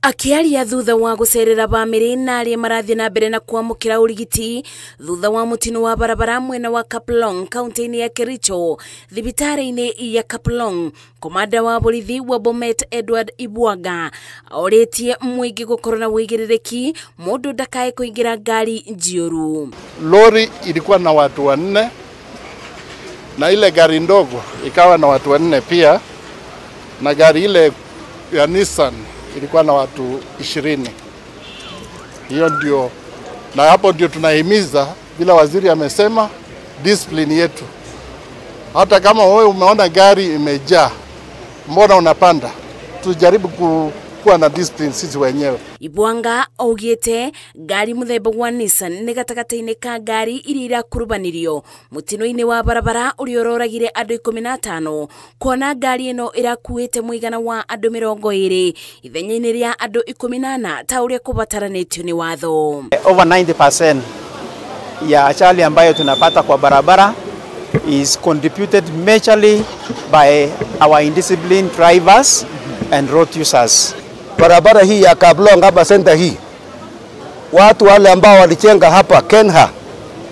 Akiaria thutha wa gucerera bamĩrĩ na arĩa marathiĩ na mbere na kwamũkĩra ũrigiti thutha wa mũtino wa barabara mwena wa Kaplong kaunti-inĩ ya Kericho thibitarĩ-inĩ ya Kaplong, komanda wa borithi wa Bomet Edward Ibwaga orĩtie mũingĩ gũkorwo na ũigĩrĩrĩki mũndũ ndakae kũingĩra ngari njiũru. Lori ilikuwa na watu wanne na ile gari ndogo ikawa na watu wanne pia, na gari ile ya Nissan ilikuwa na watu 20. Hiyo ndio, na hapo ndio tunahimiza bila waziri amesema discipline yetu. Hata kama wewe umeona gari imejaa, mbona unapanda? Tujaribu kuwa na discipline sisi wenyewe. Ibwanga augite ngari muthemba wa Nissan ni gatagatĩ-inĩ ka ngari iria irakurubanirio mutino-inĩ wa barabara ũrĩa ũroragire andũ 15, kuona ngari ĩno ĩrakuĩte mũigana wa andũ 20 ithenya-inĩ rĩa andũ 14 ta ũrĩa kũbataranĩtio nĩ watho. Over 90% ya ajali ambayo tunapata kwa barabara is contributed majorly by our indisciplined drivers and road users. Barabara hii ya Kaplong hapa center hii, watu wale ambao walichenga hapa Kenha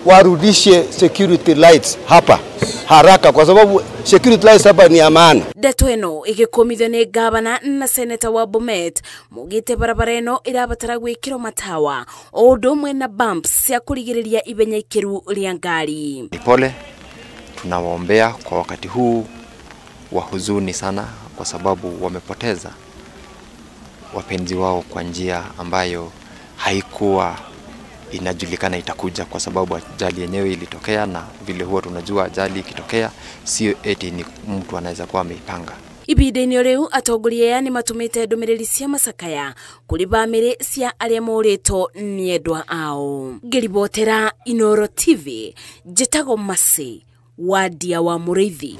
warudishe security lights hapa haraka, kwa sababu security lights hapa ni amana. Ndeto ĩno ĩgĩkũmithio nĩ gavana na seneta wa Bomet mugĩte barabara ĩno ĩrabatara gwĩkĩrwo matawa o ũndũ ũmwe na bumps cia kũrigĩrĩria ibenya ikĩru rĩa ngari. Ni pole, tunawaombea kwa wakati huu wa huzuni sana, kwa sababu wamepoteza wapenzi wao kwa njia ambayo haikuwa inajulikana itakuja, kwa sababu ajali yenyewe ilitokea, na vile huwa tunajua ajali ikitokea sio eti ni mtu anaweza kuwa ameipanga. Ibinda-inĩ rĩu atongoria aya nĩmatũmĩte ndũmĩrĩri cia macakaya kũrĩ bamĩrĩ cia arĩa morĩtwo nĩ endwa ao. Ngĩribotera Inooro TV, njĩtagwo Mercy Wadia wa Mũrĩithi.